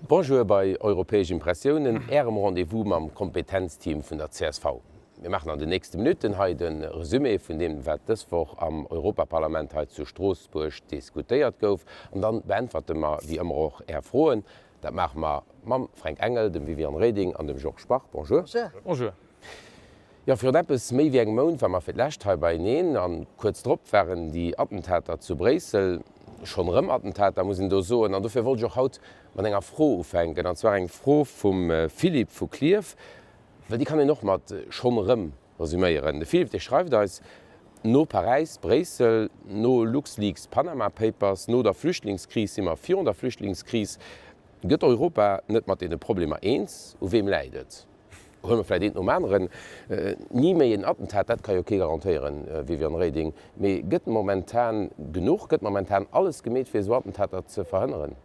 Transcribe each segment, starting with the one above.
Bonjour bei Europäesch Impressiounen, Ärem Rendez-vous mam Kompetenzteam vun der csv. Mir maachen an den nächste Minutten hei de Resumé vun deem, wat dës Woch am Europaparlament hei zu Stroossbuerg diskutéiert gouf. An dann beäntwerte mer wéi ëmmer och Är Froen. Dat maache mer mam Fränk Engel, dem Viviane Reding an dem Georges Bach. Bonjour. Bonjour. Jo, virun eppes méi wéi engem Mount ware mer fir d'lescht hei beieneen an kuerz drop waren déi Attentater zu Bréissel, schonn erëm Attentater, muss een do soen. An dofir wollt ech och haut mat enger Fro ufänken, an zwar eng Fro vum Philippe vu Klierf, well déi kann een och mat schonn erëm resuméieren. De Philippe, dee schreift eis, No Paräis, Bréissel, no LuxLeaks, Panama Papers, no der Flüchtlingskris si mer virun der Flüchtlingskris. Gëtt Europa net mat deene Problemer eens? U weem läit et? Huele mer vläicht eent nom aneren. Ni méi en Attentat, dat ka jo kee garantéieren, Viviane Reding. Mee gëtt momentan genuch, gëtt momentan alles gemeet, fir esou Attentater ze verhënneren?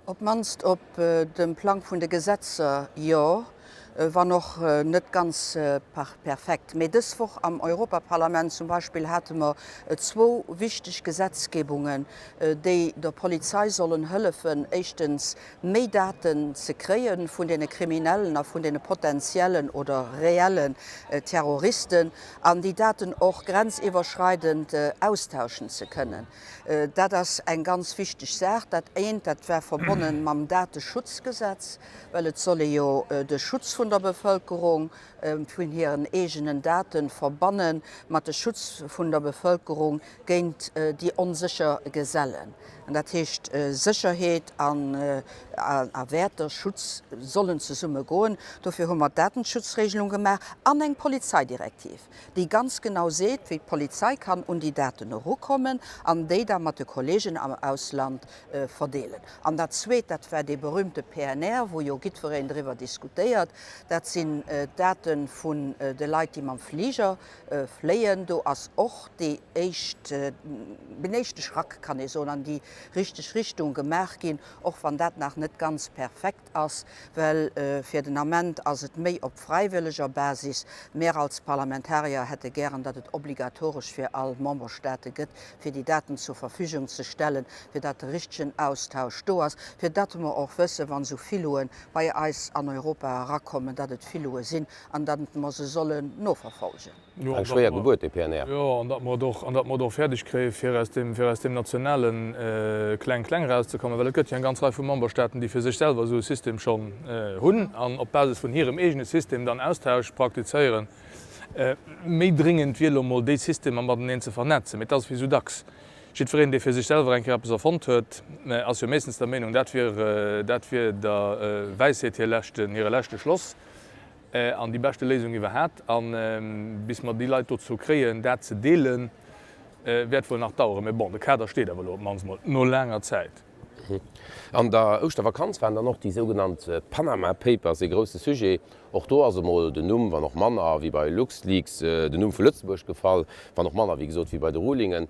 Op d'mannst op dem Plang vun de Gesetzer, jo, wann och net ganz perfekt. Mee dës Woch am Europaparlament zum Beispill hate mer zwou wichteg Gesetzgebungen, déi der Polizei sollen hëllefen, éischtens méi Daten ze kréie vun deene Kriminellen a vun deene potentiellen oder reellen Terroristen an déi Daten och grenziwwerschreidend austauschen ze kënnen. Dat ass eng ganz wichteg Saach. Dat eent, dat war verbonne mam Dateschutzgesetz, well et soll ee jo de Schutz vun der Bevëlkerung, vun hiren eegenen Date verbanne mat de Schutz vun der Bevëlkerung géint déi onsécher Gesellen. An dat heescht, Sécherheet a Wäerter, Schutz sollen zesumme goen. Dofir hu mer d'Datenschutzregelung gemaach an eng Polizeidirektiv, déi ganz genau seet, wéi d'Polizei kann un déi Daten erukommen an déi da mat de Kollegen am Ausland verdeelen. An dat Zweet, dat war dee berühmte PNR, wou jo giddwereen driwwer diskutéiert, dat sinn d'Date vun de Leit, déi mam Fliger fléien. Do ass och déi éischt, den éischte Schrack, kann ee soen, an déi richteg Richtung gemaach ginn, och wann dat nach net ganz perfekt ass, well fir den Ament ass et méi op fräiwëlleger Basis. Mär als Parlamentarier hätte gären, datt et obligatoresch fir all Memberstaate gëtt, fir déi Daten zur Verfügung ze stellen, fir datt de richtegen Austausch do ass, fir datt mer och wëssen, wann esou Filloe bei eis an Europa erakommen, datt et Filloe sinn an datt mer se sollen noverfolgen. Eng schwéier Gebuert, dee PNR. Jo, an datt mer et och, an datt mer et och fäerdeg kréien, fir aus deem, fir aus deem nationale Kleng-Kleng erauszekommen, well et gëtt jo eng ganz Rei vu Memberstaaten, déi fir sech selwer esou e System schonn hunn an op Basis vun hirem eegene System dann Austausch praktizéieren. Méi dringend wier elo mol, déi Systemer mateneen ze vernetzen. Mee et ass wéi esou dacks, Jiddwereen, dee fir sech selwer eng Kéier eppes erfonnt huet, ass jo meeschtens der Meenung, dat wier, dat wier der Wäisheet hir leschten, hire leschte Schloss an déi beschte Léisung iwwerhat. A bis mer déi Leit dozou kréien, dat ze deelen, wäert wuel nach daueren. Mee bon, de Kader steet awer elo op d'mannst mol, no laanger Zäit. An der Ouschtervakanz waren dann och déi sougenannt Panama Papers ee grousse Sujet. Och do ass emol den Numm, wann och manner wéi bei LuxLeaks, den Numm vu Lëtzebuerg gefall, wann och manner, wéi gesot, wéi bei de Rulingen.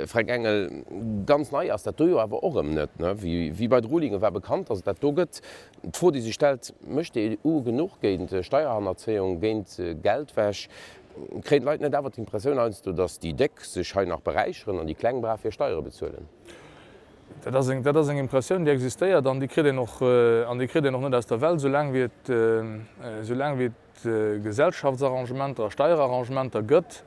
Fränk Engel, Ganz nei ass dat do jo awer och erëm net, ne? Wéi bei de Rulinge war bekannt, datt et dat do gëtt. D'Fro, déi sech stellt, Mécht d'EU genuch géint Steierhannerzéiung, géint Geldwäsch? Kréien d'Leit net awer d'Impressioun heiansdo, datt déi Déck sech hei nach beräicheren an déi Kleng brav hir Steiere bezuelen? Dat ass eng, dat ass eng Impressioun, déi existéiert an déi kritt een och, an déi kritt een och net aus der Welt, soulaang wéi et, soulaang wéi et Gesellschaftsarrangementer a Steierarrangementer gëtt,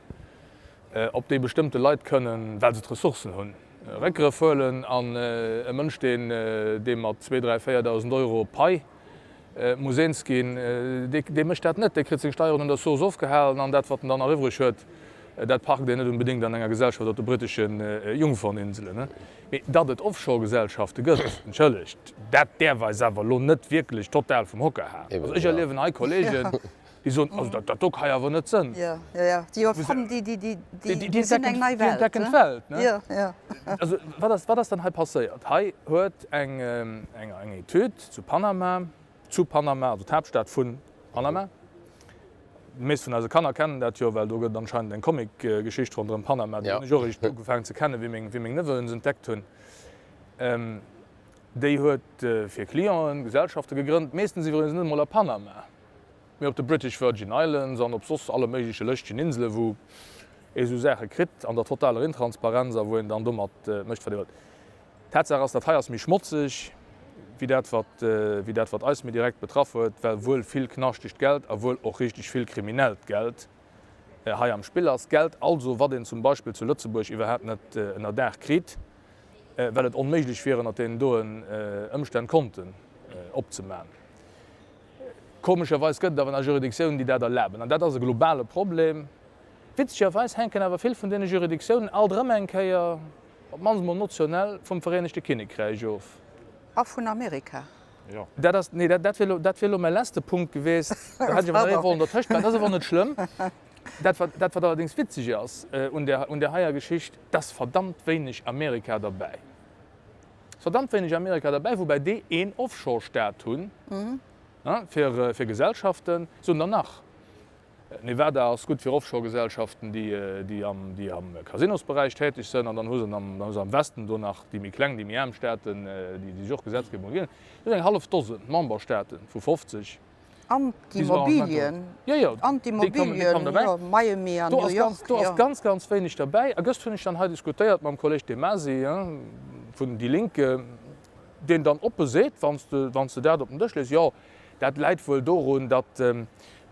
op déi bestëmmte Leit kënnen, well se d'Ressourcen hunn, Réckgrëff huelen. An e Mënsch, deen, dee mat zwee, dräi, 4.000 Euro Pai muss eens ginn, dee mécht dat net. Dee kritt seng Steieren un der Source ofgehalen an dat, wat en dann nach iwwreg huet, dat parkt een net unbedéngt an enger Gesellschaft op de brittesche Jungferninselen. Mee datt et Offshore-Gesellschafte gëtt, entschëllegt, dat däerf eis awer elo net wierklech total vum Hocker haen. Also ech erliewen hei Kollegen, déi soen, also dat do ka jo awer net sënn. Déi entdecken d'Welt. Also wat ass dann hei passéiert? Hei huet eng Etüd zu Panama, zu Panama, also d'Haaptstad vu Panama, déi meescht vun eise Kanner kennen dat jo, well do gëtt et anscheinend eng Comic-Geschicht ronderëm Panama, déi hunn ech och eréischt ugefaangen ze kennen, wéi meng Neveuxen se entdeckt hunn. Déi huet fir Clienten Gesellschafte gegrënnt, meeschtens iwwregens net emol a Panama, mee op de British Virgin Islands an op soss alle méigleche lëschtegen Insele wou ee sou Saache kritt an der totaler Intransparenz a wou een dann domat mécht wat ee wëllt. Tatsaach ass, dat hei ass méi schmotzeg. wéi dat, wat, wéi dat, wat eis méi direkt betraff huet, well wuel vill knaschtegt Geld a wuel och richtig vill kriminellt Geld hei am Spill ass. Geld also, wat een zum Beispill zu Lëtzebuerg iwwerhaapt net ënnerdaach kritt, well et onméiglech wier, ënnert deenen doen Ëmstänn Konten opzemaachen. Komescherweis gëtt et awer nach Juridictiounen, déi dat erlaben. An dat ass e globale Problem. Witzegerweis hänken awer vill vun deene Juridictiounen alt erëm eng Kéier, op d'mannst emol notionell, vum Vereenegte Kinnekräich of. A vun Amerika. Dat ass, nee, dat wier elo, dat wier elo mäi leschte Punkt geweest. Do hätt ech awer nach ee wollen dertëscht maachen. Dat ass awer net schlëmm. Dat, wat, dat, wat allerdéngs witzeg ass un där, un där heier Geschicht, 't ass verdammt wéineg Amerika derbäi. Verdammt wéineg Amerika derbäi, woubäi déi een Offshore-Staat hunn, fir, fir Gesellschaften. Se hunn der nach. Nevada ass gutt fir Offshore-Gesellschaften, déi, déi am, déi am Casinosberäich täteg sënn. An dann hu se am, dann hu se am Westen do nach déi méi kleng, déi méi aarm Staaten, déi, déi sech och Gesetzgebung ginn. Do sinn eng hallef Dose Memberstaaten vu 50. An d'Immobilien, an d'Immobilien, jo, Miami an New York, jo. Do ass ganz, ganz wéineg derbäi. A gëscht hunn ech dann hei diskutéiert mam Kolleg De Masi vun déi Linke, deen dann oppe seet, wann s de, wann s de dat op den Dësch lees, jo, dat läit wuel dorun, datt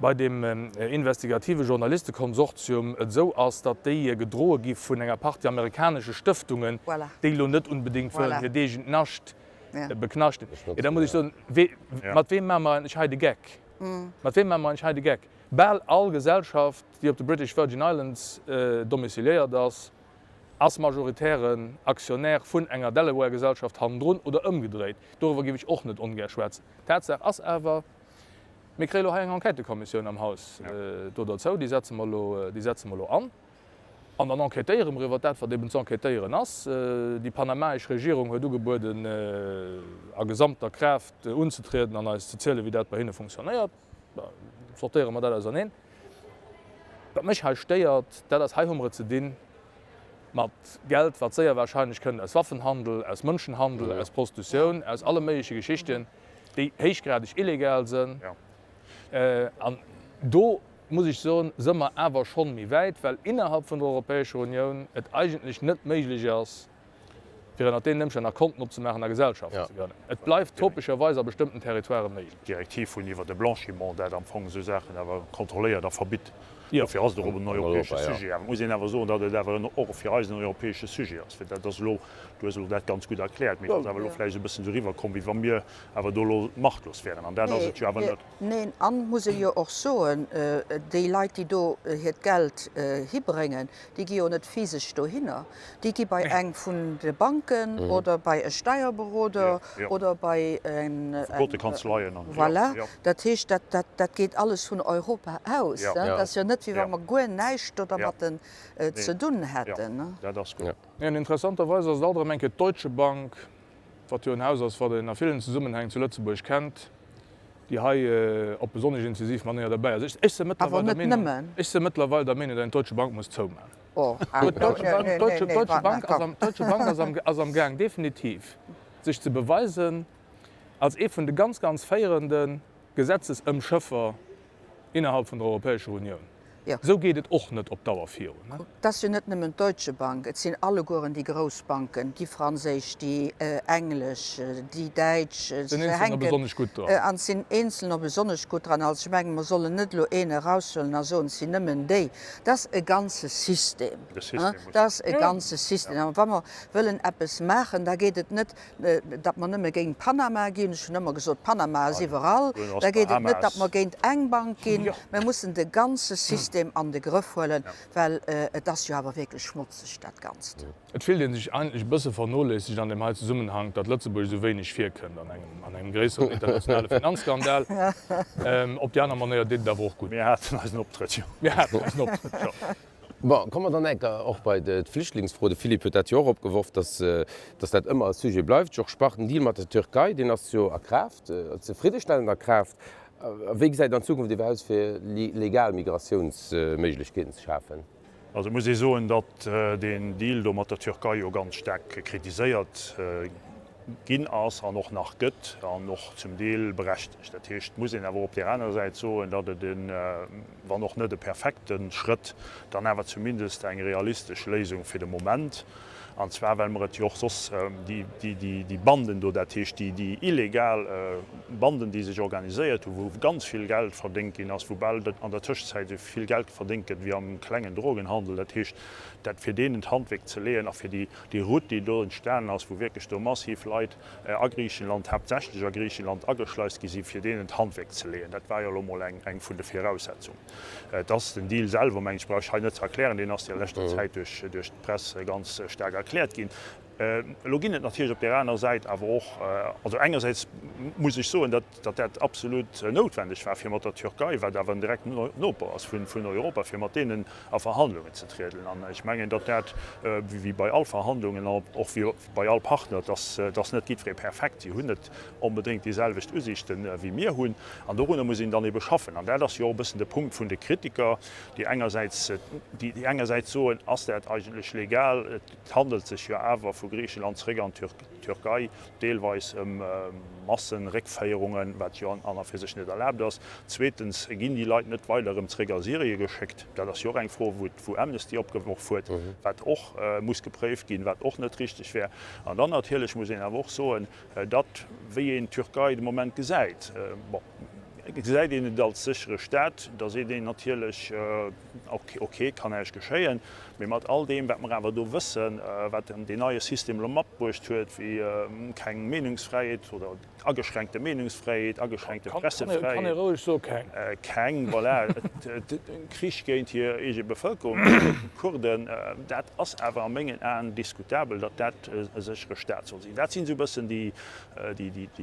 bei deem investigative Journalistekonsortium et esou ass, datt déi gedroe gi vun enger Partie amerikanesche Stëftungen, déi elo net unbedéngt wëllen hiert eegent Nascht Beknascht. Jo, da muss ech soen, wee, mat weem maache mer eigentlech hei de Geck? Mat weem maache mer eigentlech hei de Geck? Bal all Gesellschaft, déi op de British Virgin Islands domiciliéiert ass, ass majoritären Aktionär vun enger Delaware-Gesellschaft hannendrun oder ëmgedréit. Doriwwer géif ech och net ongär schwätzen. Tatsaach ass awer, mir kréie elo hei eng Enquêtëkommissioun am Haus do derzou, déi setze mer elo, déi setze mer elo an. An dann enquêtéiere mer iwwer dat, wat eben ze enquêtéieren ass. Déi panamaesch Regierung huet ugebueden, a gesamter Kraaft unzetrieden an eis ze zielen, wéi dat bei hinne funktionéiert. Da sortéiere mer dat auserneen. Wat mech hei stéiert, dat ass, hei hu mer et ze di mat Geld, wat séier wahrscheinlech kënnt aus Waffenhandel, aus Mënschenhandel, aus Prostitutioun, aus alle méigleche Geschichten, déi héichgradeg illegal sënn. An do muss ech soen, së mer awer schonn méi wäit, well innerhalb vun der Europäescher Unioun et eigentlech net méiglech ass, fir ënnert deenen Ëmstänn nach Konten opzemaachen a Gesellschaften ze grënnen. Et bleift topescherweis a bestëmmten Territoirë méiglech. D'Direktiv vun iwwer de Blanchiment, dat am Fong esou Saachen awer kontrolléiert a verbitt. Dofir ass et och en europäesche Sujet. Awer et muss een awer soen, datt et awer och fir eis en europäesche Sujet ass. Well dat ass elo, du hues elo dat ganz gutt erkläert, mee et ass awer elo vläicht e bëssen esou eriwwerkomm, wéi wa mir awer do elo machtlos wären. An dat ass et jo awer net. Neen, an, muss ee jo och soen, déi Leit, déi do hiert Geld hibréngen, déi gi jo net physesch dohinner, déi gi bei eng vun de Banken oder bei e Steierberoder oder bei eng. Voilà, dat heescht, dat geet alles vun Europa aus. Dat ass jo net, wéi wa mer guer näischt do dermatten ze dunn hätten. Neen, interessanterweis ass et alt erëm eng Kéier d'Deutsche Bank, wat jo en Haus ass, wat een a villen Zesummenhäng zu Lëtzebuerg kennt, déi hei op besonnesch inzisiv Manéier derbäi ass. Ech si mëttlerweil der Meenung, ech si mëttlerweil der Meenung, datt een d'Deutsche Bank muss zoumachen. D'Deutsche Bank ass am, d'Deutsche Bank ass am, ass amgaang definitiv sech ze beweisen als ee vun de ganz, ganz féierende Gesetzesëmschëffer innerhalb vun der Europäescher Unioun. Esou geet et och net op Dauer virun. Et ass jo net nëmmen d'Deutsche Bank, et sinn allegueren déi grouss Banken, déi franséisch, déi englesch, déi däitsch. Sinn eenzelner besonnesch gutt dran. An et sinn eenzelner besonnesch gutt dran. Also ech mengen, mer sollen net elo een eraushuelen a soen, et sinn nëmmen déi. Et ass e ganze System. Et ass e ganze System. A wa mer wëllen eppes maachen, da geet et net datt mer nëmme géint Panama ginn, ech hunn ëmmer gesot, Panama ass iwwerall, da geet et net, datt mer géint eng Bank ginn, mer mussen de ganze System an de Grëff huelen, well et ass jo awer wierklech schmotzeg, dat Ganzt. Et fillt ee sech eigentlech e bësse vernoléissegt an deem hei Zesummenhank, datt Lëtzebuerg esou wéineg virkënnt an engem an engem gréisseren internationale Finanzskandal. Op déi aner Manéier deet et awer och gutt. Mir haten eisen Optrëtt jo. Mir haten eisen Optrëtt jo. Bon, komme mer dann enker och bei d'Flüchtlingsfro. De Philippe huet dat jo och opgeworf, dass, dass dat ëmmer e Sujet bleift. Georges Bach, den Deal mat der Türkei, deen ass jo a Kraaft, zefriddestellend a Kraaft. A wéi gesäit et an Zukunft iwwer aus, fir legal Migratiounsméiglechkeeten ze schafen? Also et muss ee soen, datt deen Deal do mat der Türkei jo ganz staark kritiséiert ginn ass an och nach gëtt an och zum Deel berechtegt. Dat heescht, et muss een awer och op där anerer Säit soen, datt et en, wann och net e perfekte Schrëtt, dann awer zumindest eng realistesch Léisung fir de Moment. An zwar well mer et jo och soss déi Banden do, dat heescht déi illegal Banden, déi sech organiséiert hunn, wou ganz vill Geld verdéngt ginn ass, wou bal an der Tëschezäit esou vill Geld verdéngt gëtt wéi am klengen Drogenhandel, dat heescht dat fir deenen d'Handwierk ze leeën a fir déi Route, déi do entstanen ass, wou wierklech do massiv Leit a Griichenland, haaptsächlech a Griichenland ageschleist gi sinn, fir deenen d'Handwierk ze leeën. Dat war jo elo mol eng vun de Viraussetzungen. Et ass den Deal selwer, meng ech, brauch ech hei net ze erklären, deen ass déi leschter Zäit duerch d'Press ganz staark erkläert ginn. Elo ginn et natierlech op där aner Säit awer och, also engersäits muss ech soen, datt dat absolut noutwendeg war, fir mat der Türkei, wat awer en direkten Noper ass vun Europa, fir mat deenen a Verhandlungen ze trieden. An ech mengen, datt dat, wéi bei all Verhandlungen, och wéi bei all Partner, et ass net jiddweree perfekt, si hunn net onbedéngt déi selwecht Usiichten, wéi mir hunn, an dorunner muss een dann ebe schaffen. An dat ass jo och e bëssen de Punkt vun de Kritiker, déi engersäits, déi engersäits soen, ass dat eigentlech legal, et handelt sech jo awer vu Griicheland zréck an d'Türkei, deelweis ëm Massenréckféierungen, wat jo an a fir sech net erlaabt ass. Zweetens ginn déi Leit net weider erëm zréck a Syrie geschéckt. Dat ass jo och eng Fro, wou Amnesty opgeworf huet, wat och muss gepréift ginn, wat och net richteg wär. An dann natierlech muss een awer och soen, datt, wéi een d'Türkei de Moment gesäit, bon, gesäit een et als séchere Staat, da seet een natierlech, ok, kann näischt geschéien. Mee mat all deem, wat mer awer do wëssen, wat deen neie System elo matbruecht huet, wéi keng Meenungsfräiheet oder ageschränkte Meenungsfräiheet, ageschränkte Pressefräiheet. Kann ee roueg soe keng. Keng, voilà. Krich géint hir eege Bevëlkerung, géint d'Kurden, dat ass awer a mengen Aen diskutabel, datt dat e séchere Staat soll sinn. Dat sinn esou e bëssen déi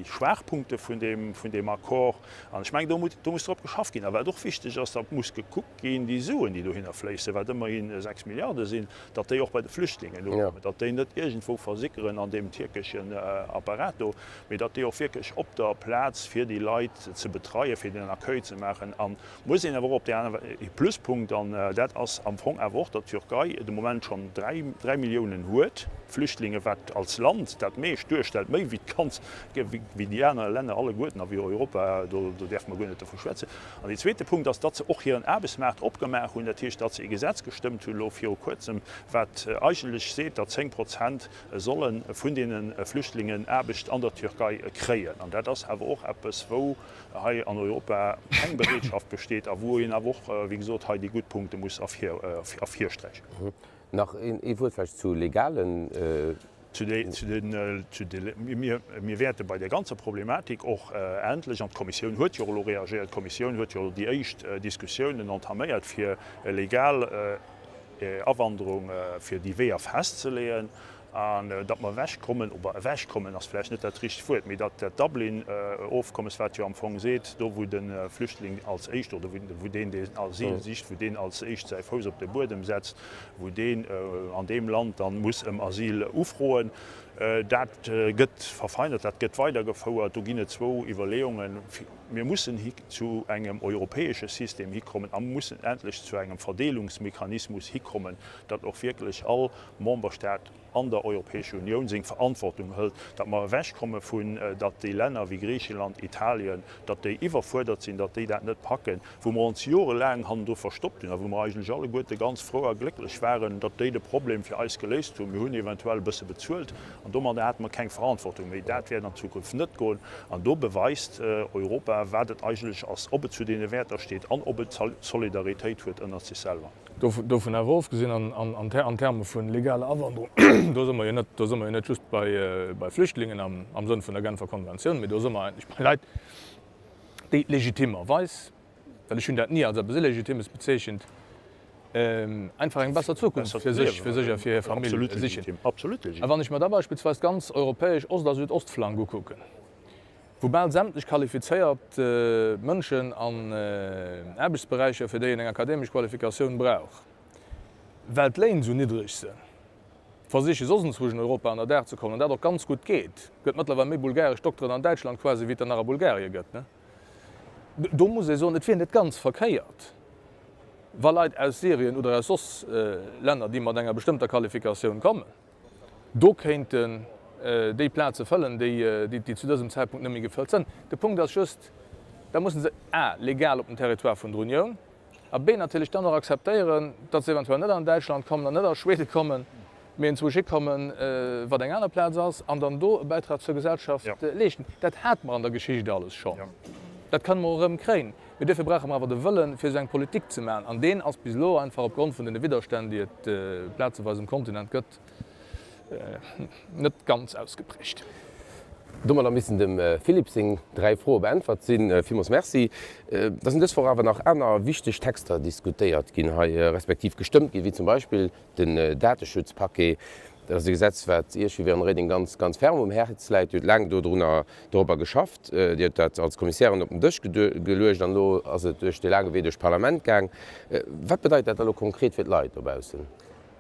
Schwaachpunkte vun deem Accord. An ech mengen, do muss drop geschafft ginn. A wat och wichteg ass, datt muss gekuckt ginn, déi Suen, déi dohinner fléissen, wat ëmmerhi 6 Milliarde sinn, datt déi och bei de Flüchtlingen ukommen, datt déi net iergendwou versickeren an deem tierkeschen Apparat do, mee datt déi och wierklech op der Plaz fir déi Leit ze betreien, fir den Accueil ze maachen. A muss een awer och op där aner, ee Pluspunkt, an dat ass am Fong awer och, datt d'Türkei de Moment schonn 3 Milliounen huet, Flüchtlinge, wat als Land dat meescht duerstellt, méi wéi d'ganz, wéi déi aner Länner alleguerten a wéi Europa, do däerfe mer guer net dovu schwätzen. An deen zweete Punkt ass, datt se och hiren Aarbechtsmaart opgemaach hunn, dat heescht, datt se ee Gesetz gestëmmt hunn elo viru Kuerzem, wat eigentlech seet, datt 10 Prozent solle vun deene Flüchtlingen Aarbecht an der Türkei kréien. An dat ass awer och eppes, wou hei an Europa keng Bereetschaft besteet a wou een awer och, wéi gesot, hei déi gutt Punkte muss ervirsträichen. Nach ee Wuert vläicht zu legalen. Mir wäerte bei där ganzer Problematik och endlech, an d'Kommissioun huet jo och elo reagéiert, d'Kommissioun huet jo elo déi éischt Diskussiounen entaméiert, fir legal Awanderung, fir déi Weeër festzeleeën an datt mer ewechkommen, oder ewechkommen ass vläicht net dat richtegt Wuert, mee datt dat Dublin-Ofkommes, wat jo am Fong seet, do wou de Flüchtling als éischt oder wou deen, deen Asyl sicht, wou deen als éischt säi Fouss op de Buedem setzt, wou deen an deem Land dann muss ëm Asyl ufroen. Dat gëtt verfeinert, dat gëtt weidergefouert. Do ginn et zwou Iwwerleeungen. Mir mussen hi zu engem europäesche System hikommen a mussen endlech zu engem Verdeelungsmechanismus hikommen, datt och wierklech all Memberstaat an der Europäescher Unioun seng Verantwortung hëlt, datt mer ewechkomme vun, datt déi Länner wéi Griicheland, Italien, datt déi iwwerfuerdert sinn, datt déi dat net packen, wou mer ons jorelaang hannendru verstoppt hunn a wou mer eigentlech alleguerte ganz frou a glécklech waren, datt déi de Problem fir eis geléist hunn. Mir hunn eventuell e bësse bezuelt an domadder hate mer keng Verantwortung méi. Dat wäert an Zukunft net goen an do beweist Europa, wat et eigentlech ass, ob et zu deene Wäerter steet an ob et Solidaritéit huet ënnert sech selwer. Dovun awer ofgesinn, an Terme vu legaler Awanderung, do si mer jo net, do si mer jo net just bei Flüchtlingen am Sënn vun der Genfer Konventioun, mee do si mer eigentlech bei Leit, déi legitimerweis, well ech hunn dat ni als eppes Illegitimes bezeechent, einfach eng besser Zukunft fir sech, fir sech a fir hir Famill sichen. A wann ech mer da beispillsweis d'ganz europäesch Ost a Südostflank ukucken, wou bal sämtlech qualifizéiert Mënschen an Aarbechtsberäicher, fir déi een eng akademesch Qualifikatioun brauch, well d'Léin esou niddreg sinn, versiche soss enzwousch an Europa ënner Daach ze kommen, an dat och ganz gutt geet. Et gëtt mëttlerweil méi bulgaresch Dokteren an Däitschland quasi, wéi et der nach a Bulgarie gëtt. Do muss ee soen, et wier net ganz verkéiert, wa Leit aus Syrien oder aus soss Länner, déi mat enger bestëmmter Qualifikatioun kommen, Do kéinten déi Plaze fëllen, déi zu dësem Zäitpunkt net méi gefëllt sënn. De Punkt ass just, da musse se a legal op den Territoire vun der Unioun a b natierlech dann och akzeptéieren, datt se eventuell net an Däitschland kommen an net a Schweden kommen. Mee enzwousch hikommen, wat eng aner Plaz ass, an dann do e Bäitrag zur Gesellschaft leeschten. Dat hate mer an der Geschicht alles schonn. Dat kënne mer och erëm kréien. Mee duerfir brauche mer awer de Wëllen, fir esou eng Politik ze maachen. An deen ass bis elo einfach opgrond vun deene Widderstänn, déi et plazeweis um Kontinent gëtt, net ganz ausgeprägt. Domadder missten dem Philippe seng 3 Froe beäntwert sinn. Villmools Merci. Da sinn dës Woch awer nach aner wichteg Texter diskutéiert ginn hei, respektiv gestëmmt ginn, wéi zum Beispill den Dateschutzpaquet. Dat ass e Gesetz, wat Iech, Viviane Reding, ganz, ganz ferm um Häerz läit. Dir hutt laang dodrunner, dorobber geschafft. Dir hutt dat als Kommissären op den Dësch geluecht an elo ass et duerch dee laange Wee duerch d'Parlament gaang. Wat bedeit dat da elo konkret fir d'Leit dobaussen?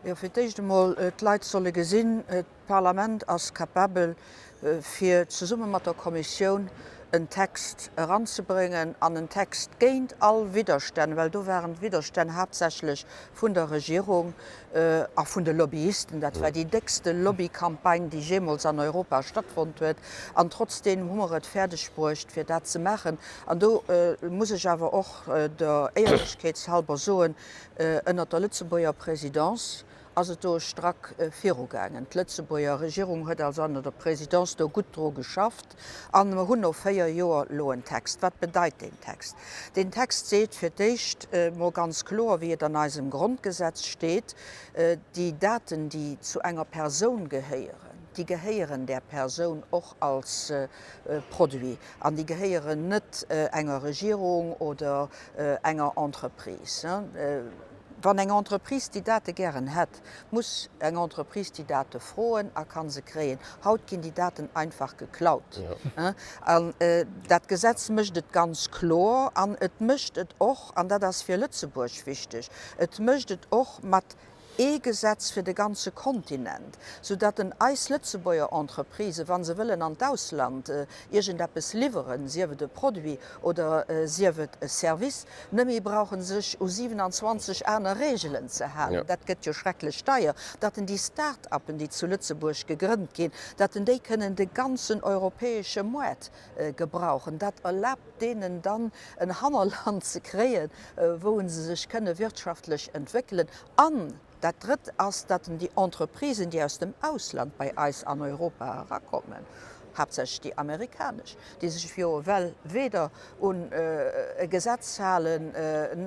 Jo, fir d'éischt emol, d'Leit solle gesinn, d'Parlament ass capabel, fir zesumme mat der Kommissioun en Text eranzebréngen, an en Text géint all Widderstänn, well do waren d'Widderstänn haaptsächlech vun der Regierung a vun de Lobbyisten. Dat war déi déckste Lobbycampagne, déi jeemools an Europa stattfonnt huet. An trotzdeem hu mer et fäerdeg bruecht, fir dat ze maachen. An do muss ech awer och der Éierlechkeetshalber soen, Ënnert der Lëtzebuerger Présidence ass et do e Strack virugaangen. D'Lëtzebuerger Regierung huet also ënner der Présidence do gutt dru geschafft a mer hunn no 4 Joer elo en Text. Wat bedeit deen Text? Deen Text seet fir d'éischt emol ganz kloer, wéi et an eisem Grondgesetz steet, Déi Daten, déi zu enger Persoun gehéieren, déi gehéieren där Persoun och als Produit an déi gehéieren net enger Regierung oder enger Entreprise. Wann eng Entreprise déi Date gären hätt, muss eng Entreprise déi Date froen a ka se kréien. Haut ginn déi Daten einfach geklaut. An dat Gesetz mécht et ganz kloer an et mécht et och, an dat ass fir Lëtzebuerg wichteg, et mécht et och mat ee Gesetz fir de ganze Kontinent, soudatt en eis Lëtzebuerger Entreprisen, wa se wëllen an d'Ausland iergendeppes liwweren, sief et e Produit oder sief et e Service, net méi brauchen sech u 27 aner Regelen ze halen. Dat gëtt jo schrecklech deier. Datt en déi Start-uppen, déi zu Lëtzebuerg gegrënnt ginn, datt en déi kënnen de ganzen europäesche Moart gebrauchen. Dat erlaabt deenen dann en Hannerland ze kréien, wou se sech kënne wirtschaftlech entwéckelen. An dat Drëtt ass, datt en déi Entreprisen, déi aus dem Ausland bei eis an Europa erakommen, haaptsächlech déi amerikanesch, déi sech jo ewell weder un e Gesetz halen,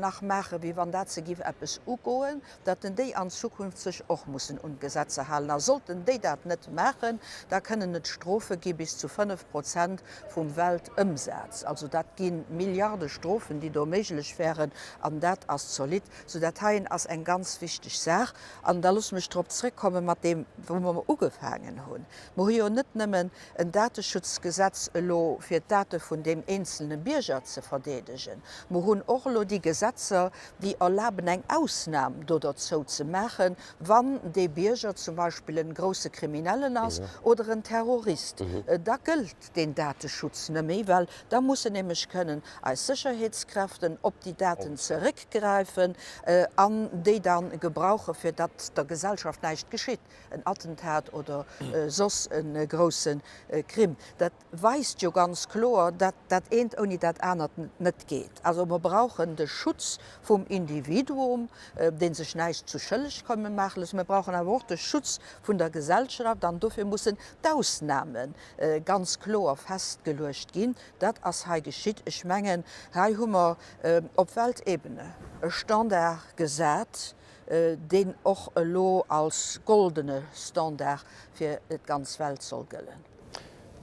nach maachen, wéi wann dat se giff eppes ugoen, datt en déi an Zukunft sech och mussen un d'Gesetzer halen. A sollten déi dat net maachen, da kënnen et Strofe gi bis zu 5 Prozent vum Weltëmsaz. Also dat gi Milliarde Strofen, déi do méiglech wären, an dat ass zolidd. Sou dat heien ass eng ganz wichteg Saach. An da loosse mech drop zrëckkomme mat deem, wou mer ugefaangen hunn. Mer hu jo net nëmmen en Dateschutzgesetz elo fir d'Date vun deem eenzelne Bierger ze verdeedegen, mer hunn och elo déi Gesetzer, déi erlaben eng Ausnam do derzou ze maachen, wann dee Bierger zum Beispill en grousse Kriminellen ass oder en Terrorist. Da gëllt deen Dateschutz net méi, well da mussen nämlech kënnen eis Sécherheetskräften op déi Daten zeréckgräifen an déi da gebrauche fir datt der Gesellschaft näischt geschitt, en Attentat oder soss e grousse Crime. Dat weist jo ganz kloer, datt dat eent ouni dat anert net geet. Also mer brauchen de Schutz vum Individuum, dee sech näischt zu schëlleg kënne maache loossen. Mer brauchen awer och de Schutz vun der Gesellschaft an dofir mussen d'Ausname ganz kloer festgeluecht ginn. Dat ass hei geschitt. Ech mengen, hei hu mer op Weltebene e Standard gesat, deen och elo als goldene Standard fir d'ganz Welt soll gëllen.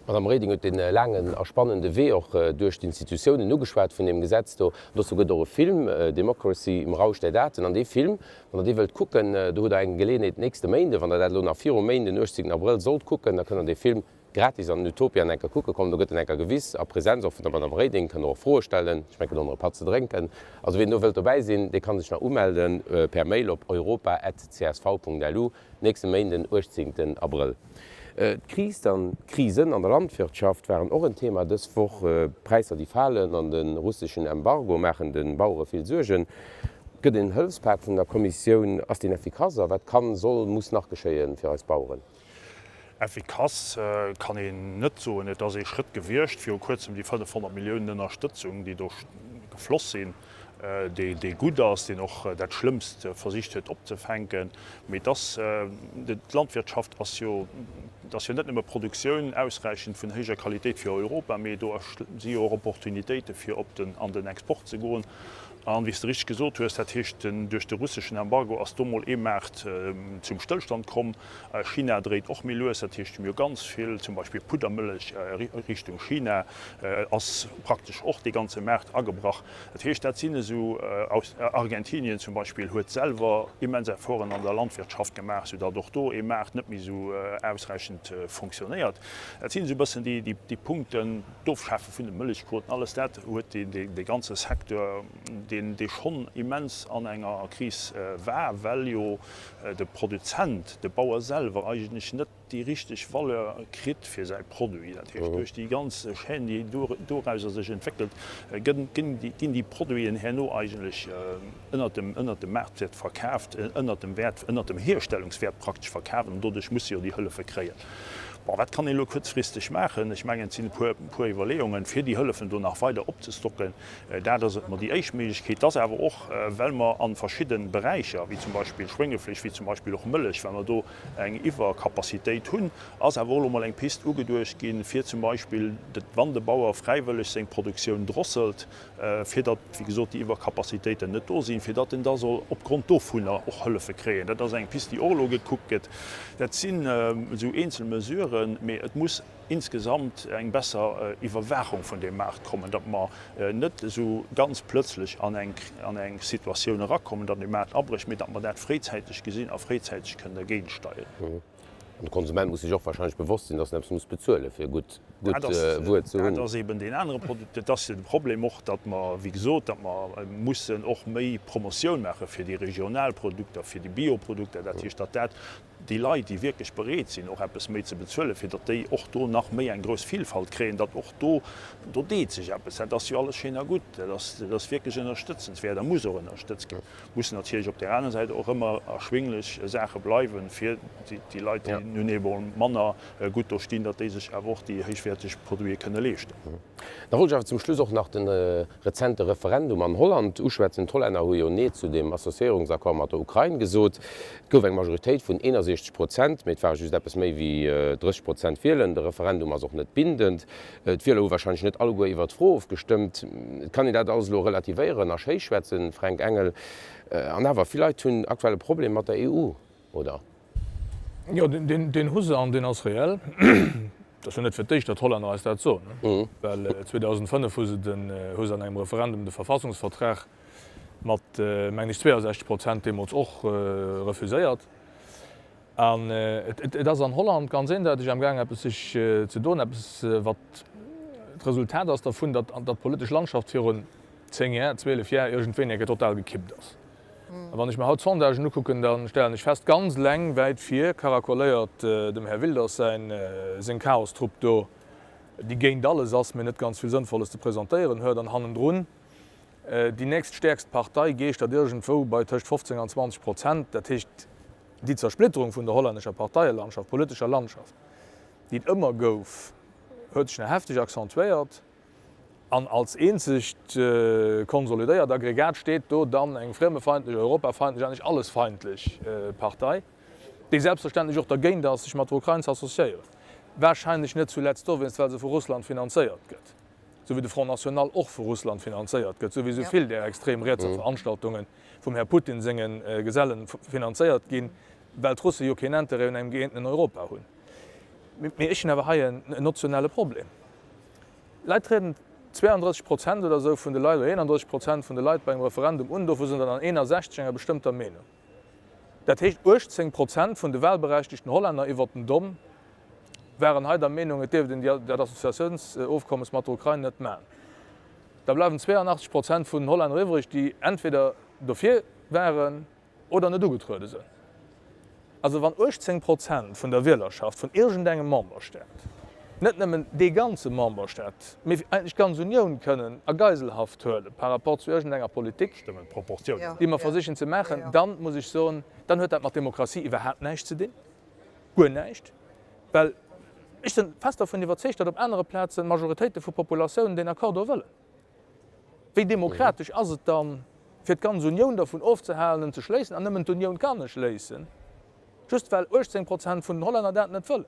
D'Madame Reding huet dee laangen a spannende Wee och duerch d'Institutiounen ugeschwat vun deem Gesetz do. An dozou gëtt och e Film, Democracy im Rausch der Daten. An dee Film, wann Der dee wëllt kucken, do hutt Der eng Geleeënheet nächste Méinden, wann Der dat elo nach virum Méinden, 18 Abrëll, sollt kucken, da kënnt Der dee Film gratis an den Utopian eng Kéier kucke kommen. Do gëtt en eng Kéier gewis a Präsenz och vun der Madame Reding, kënnt Der och Froe stellen, ech mengen och nach e Patt ze drénken. Also wien do wëllt dobäi sinn, dee ka sech nach umelde per Mail op europa@csv.lu. Nächste Méinden, 18 Abrëll. D'Kris dann, d'Krisen an der Landwirtschaft waren och en Thema dës Woch. D'Präisser déi falen an de russeschen Embargo maachen de Bauere vill Suergen. Gëtt en Hëllefspak vun der Kommissioun, ass deen effikass a wat kann, soll, muss nach geschéie fir eis Baueren? Effikass kann een net soen. Et ass ee Schrëtt gewiescht, viru kuerzem déi 500 Milliounen Ënnerstëtzung, déi do gefloss sinn. dee gutt ass, deen och dat Schlëmmst versicht huet opzefänken. Mee et ass, d'Landwirtschaft ass jo, et ass jo net nëmme Produktioun ausräichend vun héijer Qualitéit fir Europa, mee do si jo och Opportunitéite fir op den, an den Export ze goen. An, wéi s de richteg gesot hues, dat heescht, duerch de russeschen Embargo ass do mol ee Maart zum Stëllstand komm. China dréit och méi lues, dat heescht, mir hu ganz vill zum Beispill Puddermëllech Richtung China ass praktesch och dee ganze Maart agebrach. Dat heescht, dat sinn esou, Argentinien zum Beispill huet selwer immens Efforten an der Landwirtschaft gemaach, soudatt och do ee Maart net méi esou ausräichend fonctionnéiert. Dat sinn esou e bëssen déi Punkten. D'Ofschafe vun de Mëllechquoten, alles dat huet dee ganze Secteur, deen dee schonn immens an enger Kris war, well jo de Produzent, de Bauer selwer eigentlech net déi richteg Valeur kritt fir säi Produit. Dat heescht, duerch déi ganz Chaîne, déi dorauser sech entwéckelt, ginn déi Produiten herno eigentlech ënnert dem, ënnert dem Maartwäert verkaaft, ënnert dem Wäert, ënnert dem Hierstellungswäert praktesch verkaaft an doduerch muss se jo déi Hëllefe kréien. Bon, wat kann een elo kuerzfristeg maachen? Ech mengen, et sinn e puer, puer Iwwerleeungen, fir déi Hëllefen do nach weider opzestocken. Dat ass emol déi éischt Méiglechkeet. Et ass awer och, well mer a verschidde Beräicher, wéi zum Beispill Schwéngefleesch, wéi zum Beispill och Mëllech, well mer do eng Iwwercapacitéit hunn, ass awer och elo mol eng Pist ugeduecht ginn, fir zum Beispill, wann de Bauer fräiwëlleg seng Produktioun drosselt, fir datt, wéi gesot, déi Iwwercapacitéiten net do sinn, fir datt en da soll opgrond dovunner och Hëllefe kréien. Dat ass eng Pist, déi och elo gekuckt gëtt. Dat sinn esou eenzel Mesuren, mee et muss insgesamt eng besser Iwwerwaachung vun deem Maart kommen, datt mer net esou ganz plëtzlech an eng an eng Situatioun erakommen, datt e Maart abrécht, mee datt mer dat fréizäiteg gesinn a fréizäiteg kënnen dergéintsteieren. An de Konsument muss sech och wahrscheinlech bewosst sinn, dass en eppes muss bezuelen, fir gutt Wuer ze hunn. Dat ass eben deen anere Pro-, dat ass jo de Problem och, datt mer, wéi gesot, datt mer mussen och méi Promotioun maache fir déi regional Produkter, fir déi Bioprodukter. Dat heescht, datt dat déi Leit, déi wierklech bereet sinn, och eppes méi ze bezuelen, fir datt déi och do nach méi eng grouss Vielfalt kréien, datt och do, do deet sech eppes. Dat ass jo alles schéin a gutt, dat ass, dat ass wierklech ënnerstëtzenswäert a muss och ënnerstëtzt ginn. Mussen natierlech op där aner Säit och ëmmer erschwinglech Saache bleiwen, fir déi Leit, déi nun eemol manner gutt do stinn, datt déi sech awer och déi héichwäerteg Produite kënne leeschten. Da wollt ech awer zum Schluss och nach de rezente Referendum an Holland uschwätzen. D'Hollänner hu jo Nee zu dem Associéierungsaccord mat der Ukrain gesot. Et gouf eng Majoritéit vun 61 Prozent, mee et ware just eppes méi wéi 30 Prozent Wielen. De Referendum ass och net bindend. D'Wieler hu warscheinlech net alleguer iwwert d'Fro ofgestëmmt. Et kann een dat alles elo relativéieren a schéischwätzen, Fränk Engel. An awer, vill Leit hunn aktuell e Problem mat der EU, oder? Jo, deen hu se an deen ass reell. Et ass jo net fir d'éischt, datt d'Hollänner eis dat soen, well 2005 hu se den, hu se an engem Referendum de Verfassungsvertrag mat, mengen ech, 62 Prozent deemools och refuséiert. An et ass an Holland ganz eendeiteg am Gaang eppes sech ze doen, eppes wat d'Resultat ass dervun, datt d'politesch Landschaft virun 10 Jar, 12 Jar iergendwéini eng Kéier total gekippt ass. A wann ech mer haut d'Sondagen ukucken, da stellen ech fest, ganz eleng wäit vir karakoléiert dem Här Wilders säin, seng Chaostrupp do, déi géint alles ass, mee net ganz vill Sënnvolles ze presentéieren huet, an hannendrun déi nächst stäerkst Partei geeschtert iergendwou bei tëscht 15 an 20 Prozent. Dat heescht, Déi Zersplitterung vun der hollännescher Parteielandschaft, politescher Landschaft, déi et ëmmer gouf, huet sech nach hefteg accentuéiert an als eenzegt konsolidéiert Aggregat steet do dann eng friemefeindlech, europafeindlech, eigentlech allesfeindlech Partei, déi selbstverständlech och dergéint ass, sech mat der Ukrain ze associéieren. Wahrscheinlech net zuletzt dowéinst, well se vu Russland finanzéiert gëtt, sou wéi de Front National och vu Russland finanzéiert gëtt, sou wéi sou vill där extrem rietser Veranstaltungen vum Här Putin senge Gesellen finanzéiert ginn, well d'Russe jo keen Intérêt un engem gëeentenen Europa hunn. Mee ech hunn awer hei en notionelle Problem. Leit trieden 32 Prozent oder esou vun de Leit, oder 31 Prozent vun de Leit bei engem Referendum un, dovu sinn der dann 61 enger bestëmmter Meenung. Dat heescht 18 Prozent vun de wahlberechtigten Hollänner iwwert den Domm waren hei der Meenung, et dierft een dat Associatiounsofkommes mat der Ukrain net maachen. Da bleiwen 82 Prozent vun den Hollänner iwwreg, déi entweder dofir waren oder net ugetruede sënn. Also wann 18 Prozent vun der Wielerschaft vun iergendengem Memberstaat, net nëmmen dee ganze Memberstaat, mee eigentlech d'ganz Unioun kënnen a Geiselhaft huele par rapport zu iergendenger Politik, déi mer versichen ze maachen, dann muss ech soen, dann huet dat mat Demokratie iwwerhaapt näischt ze dinn, guer näischt. Well ech sinn fest dervun iwwerzeegt, datt op anere Plazen Majoritéite vu Populatiounen deen Accord do wëllen. Wéi demokratesch ass et dann? fir d'ganz Unioun dervun ofzehalen, en ze schléissen, an nëmmen d'Unioun kann e schléissen, just well 18 Prozent vun den Hollänner dat net wëllen.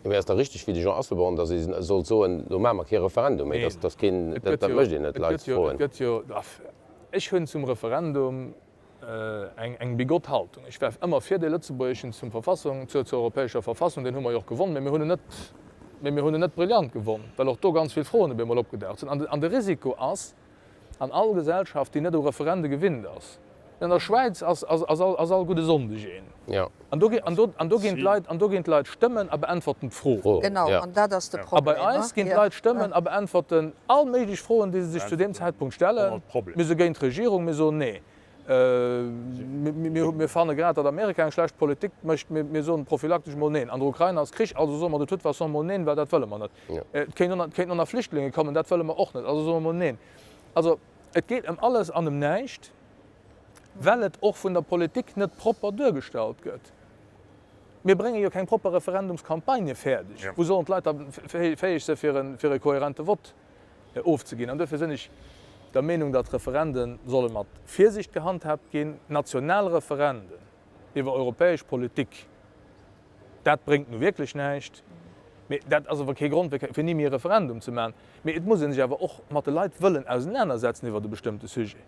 Jo, mee ass da richteg wéi de Jean Asselborn, datt ee sollt soen, lo maache mer kee Referendum méi, datt ass keen, dat mécht een net, Leit froen. Et gëtt jo, ech hunn zum Referendum eng bigott Haltung. Ech war ëmmer fir dee lëtzebuergeschen zum Verfassung, zur zur europäescher Verfassung, deen hu mer jo och gewonn, mee mir hunn en net, mee mir hunn en net brillant gewonn, well och do ganz vill Froen op eemol opgedaucht sinn. An de Risiko ass, an all Gesellschaft, déi net u Referende gewinnt ass, an der Schwäiz ass ass ass all ass all gudde Sonndeg een, an do an do an do ginn d'Leit an do ginn d'Leit stëmmen a beäntwerten d'Fro. Genau, an dat ass de A bei Problem. eis ginn d'Leit stëmmen a beäntwerten all méiglech Froen, déi se sech zu deem Zäitpunkt stellen. Mir si géint d'Regierung, mir soen nee. Mir fanne grad, datt Amerika eng schlecht Politik mécht, mir soen prophylaktesch mol neen. An der Ukrain ass Krich, also soe mer de toute façon mol neen, well dat wëlle mer net. Et kéinten och nach Flüchtlinge kommen, dat wëlle mer och net, also soe mer mol neen. Also et geet ëm alles an ëm näischt, well et och vun der Politik net propper duergestallt gëtt. Mir brénge jo keng propper Referendumscampagne fäerdeg. Wou sollen d'Leit da fäeg si fir e kohärente Vott ofzeginn? An duerfir sinn ech der Meenung, datt Referende solle mat Virsicht gehandhaabt ginn. National Referenden iwwer europäesch Politik, dat bréngt nu wierklech näischt. Mee dat ass awer kee Grond, fir ni méi e Referendum ze maachen. Mee et muss ee sech awer och mat de Leit wëllen ausenanersetzen iwwert e bestëmmte Sujet.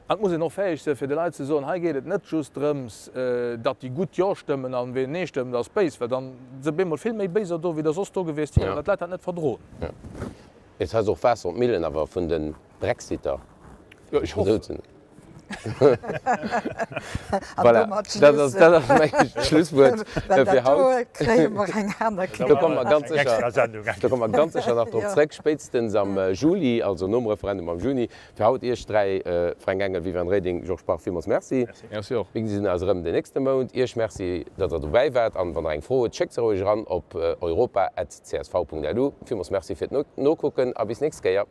An et muss een och fäeg sinn, fir de Leit ze soen, hei geet et net just drëms, datt déi Gutt Jo stëmmen an ween Nee stëmmt, ass béis, well dann si op eemol vill méi Béiser do, wéi der soss do gewiescht wieren, well d'Leit dat net verdroen. Jo. Et ass och Waasser op d'Millen awer vun de Brexiter. Jo, ech hoffen. Voilà, dat ass, dat ass mengen ech d'Schlusswuert fir haut. Do komme mer ganz sécher, do komme mer ganz sécher nach drop zréck, spéitstens am Juli, also nom Referendum am Juni. Fir haut Iech 3, Fränk Engel, Viviane Reding, Georges Bach, villmools Merci. Merci och. Mir gesinn eis erëm den nächste Mount. Iech Merci, datt Der dobäi waart an wann Der eng Fro hutt, schéckt se roueg eran op europa@csv.lu. Villmools Merci fir d'Nokucken a bis nächst Kéier.